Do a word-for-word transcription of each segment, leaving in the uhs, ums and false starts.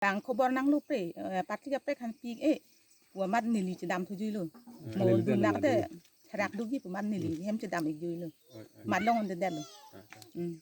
Bang khobor nanglo pre, eh, party kaprek aphan pi-ik e pu amat neli chedam thujuilo. Mo neli dun dam lak thujuilo. Te therak doji pu amat neli hem chedam-ikjuilo. Oi, oi. Amat longdedetlo. Oi, oi. Hmm.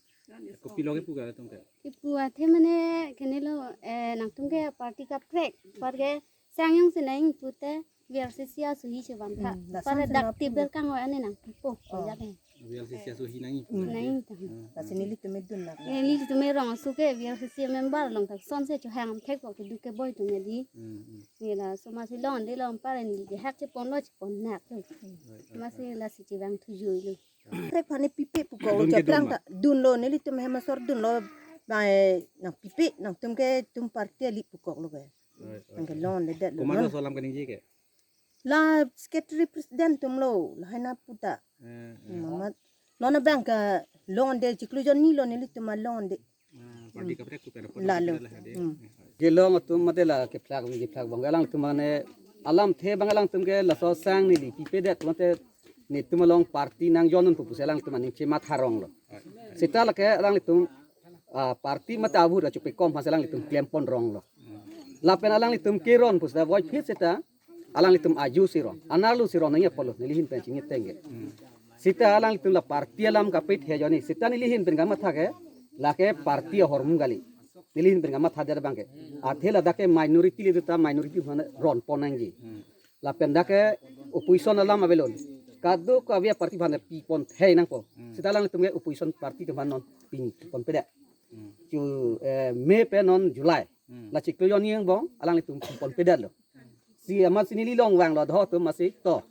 Kopilo kepu ka atum ke? Kepu athe mane kenelo, eh, nangtum ke party kaprek, apar ke sang jongsi nangji pute V R C C asohi chevan tha. Hmm, la apar sang dak sena tibel pu. Kang oi ane nangpipo. Oh. Ojak e. V R C C asohi nangji. Hmm. Nangji ta. Hmm. Lasi nelitum me dun lak. Nelitum me rong asu ke V R C C member along ta sonse chohang thek ko kedo keboi atum ya di. Hmm, hmm. Nela so masi longdelo apar neli ke hak cheponlo chepon nak tu. Hmm. Masi lasi chevang thujuilo. Kaprek aphan ne pipe pukoklo. Dun ke dun chaplang ma? Ta dunlo, nelitum hem asor dunlo. Ba, eh, nangpipe, nangtum ke tum party ali pukoklo ke. Oi, oi. Nang ke longdedetlo. Komat laso alam kaningje ke? La secretary president atumlo, lahai na puta. Eh, eh. Mamat. Non abang ke longde chiklo jon ni lo nelitum alongde. Ah, party kaprek tu pen. Lalo. Lah, deh. Hmm. Kelong atum mate la kephlak, kephlak abang alangtum mane alamthe abang alangtum ke laso sang neli pipedet mate netum along party nangjoin un pusi alangtum aning chematha ronglo. Seta lake alanglitum, ah, party mate a-vote achupe kom aphan si alanglitum klempon ronglo. Lapen alanglitum keron pusi ta voiphit seta alanglitum aju si ron, anerlo si ron nangji apotlo, neli ahin pen chini tengke. Seta alanglitum la party alam kapit he joni, seta neli ahin pen kamatha ke, lake party ahormu kali. Neli ahin pen kamathadet abang ke. Athe ladak ke minority le ta minority aphan ronpon nangji. Lapen dak ke opposition alam avelon. Kadokave party aphan pipon thei nangpo. Seta alanglitum ke opposition party atum aphan non pipon pedet. Chu, eh, May pen non July. Hmm. La chiklo jon ni angbong alanglitum pipon pedetlo. Si amat si neli long vanglo do atum masi to.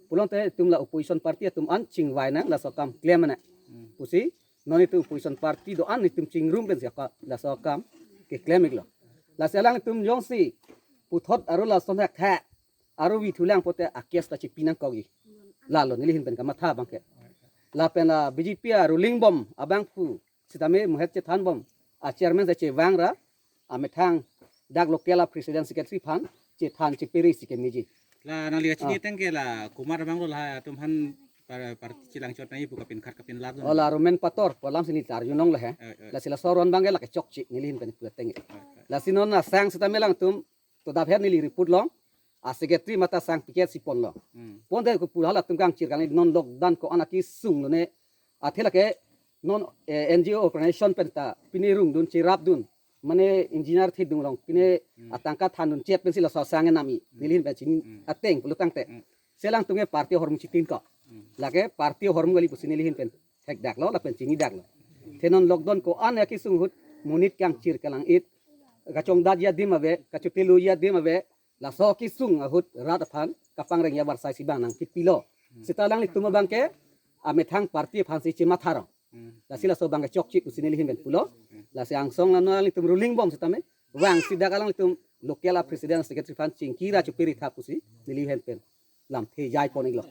Pulote itum la opposition party atum an chingvai nang laso akam klem nang. Hmm. Pusi non itum opposition party do-an itum chingrum pensi aka laso akam keklem-iklo. Lasi alanglitum jongsi puthot aru lason hak ha aru vithulang pote a-case ta chipi nangkokji. Lalo neli ahin pen kamatha abang ke. Lapen la B J P a-ruling bom abangphu sitame muhet chethan bom, a-chairman si chevang ra, amethang dak local a-president secretary aphan chethan chepiri si kemeji. La nangli kachini, ah, tengke la komat abanglo la atum aphan par-, party chelang chot nangji pu kapin khat kapin lat. Oh, la Roman Pator pu alam si neli ta arjulong le he. Eh, eh. Lasi laso aron abang ke lake chokche neli ahin pen pu tengke. Eh, eh. Lasi non asang sitame alangtum to dapher neli report long, a-secretary mate asang piket si ponlo. Hmm. Ponte ko pu halatum kangchir kali non lockdown ko-an akesung lone. Athe lake non, eh, N G O organization pen ta pine rungdun cherapdun. Mane engineer thidung long pine, hmm, atangka thandun chet pensi laso asang enam-i. Hmm. Neli ahin pen chini, hmm, ateng pulo tangte. Hmm. Si alangtum ke party ahormu chitin ko. Hmm. Lake party ahormu kali pusi neli ahin pen thekdaklo lapen chinidaklo. Athe non lockdown ko-an akesung ahut monit kangchir kalang-it, kachongdatji adim ave, kachotelo-ji adim ave, laso akesung ahut rat aphan kapangrengji avarsai si abang nangkipilo. Hmm. Seta alanglitum abang ke amethang party aphan si chematha rong. Hmm. Lasi laso abang ke chokche pusi neli ahin pen pulo. Hmm. Lasi angsong la non alanglitum ruling bom sitame vangsi dak alanglitum local a-president secretary aphan chingki ra chupiri tha pusi neli ahin pen lamthe jaipon-iklo.